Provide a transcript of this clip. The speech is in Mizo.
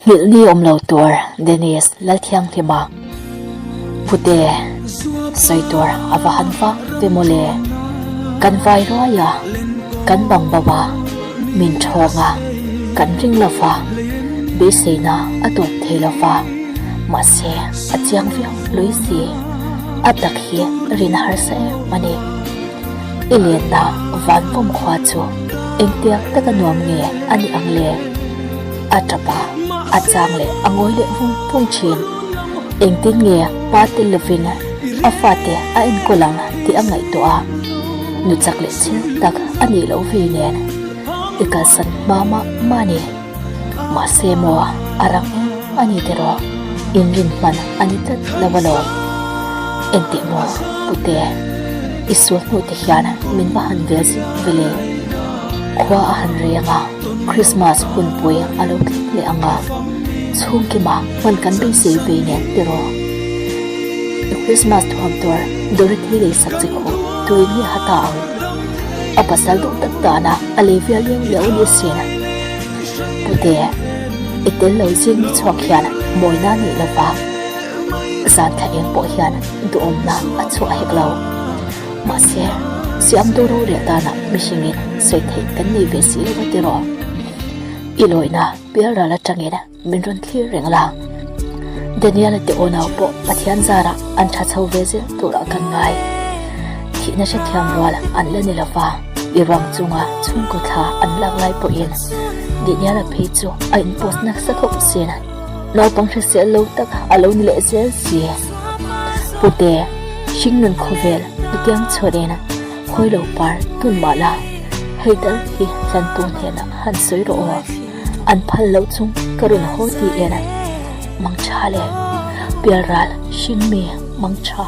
Nghilh ni awm lo tur Dennis Lalthianghlima Pute sawi tur a va han vak ve mawle. Kan vai ruai a, kan bang bo a, min thawng a, kan ring lo va, beiseina a tawp thei lo va, mahse a chiang viau lui si, a tak hi rin harsa em a ni. I lenna van vawm khua chu engtiang taka nuam nge a ni ang le? A tap a, a chang leh a ngawi leh vung vung thin. Engtin nge pa tel lovin a fate a enkawl ang tih a ngaihtuah a, nu chak leh chhel tak a nih loh vei nen i kalsan hma mah mah a ni. Mahse maw a rang em a ni tiraw? Inrin hman a ni tlat lo alawm. Enteh maw pute, i sul hnuh te hian min va han vel zing vele. Khua a han reng a, Christmas hunpui a lo thleng leh ang a, chhungkima hman kan beisei vei nen tiraw? I Christmas thuam tur Dorothy lei sak che khuh tuin nge ha ta ang? A pasal duh tak dana a lei vial leu leu ni sin. Pute, i tel lo zing ni chhuak hian mawina neih lova zan thla eng pawh hian duhawmna a chhuah hek lo. Mahse, siam do rorel danah mihringin sawi theih kan nei ve si lo a tiraw? I lawina pialral atangin min rawn thlir reng la. Daniel-a te unau pawh Pathian zarah an tha chho ve zel turah kan ngai. Thihna hrethiam rual an la ni lova, i ruang chunga chhungkaw thla an lak lai pawhin Daniel-a phei chu a inpost nasa khawp sin. Naupang hrisel lo tak a lo ni leh zel si. Pute, hringnun khawvel hetiang chhuanin hawi lo par tun mah la, hei dal hi hlantu hnenah han sawi rawh aw. An phal loh chung ka rawn haw ti en. Mangtha le, Pialral hringmi mangtha.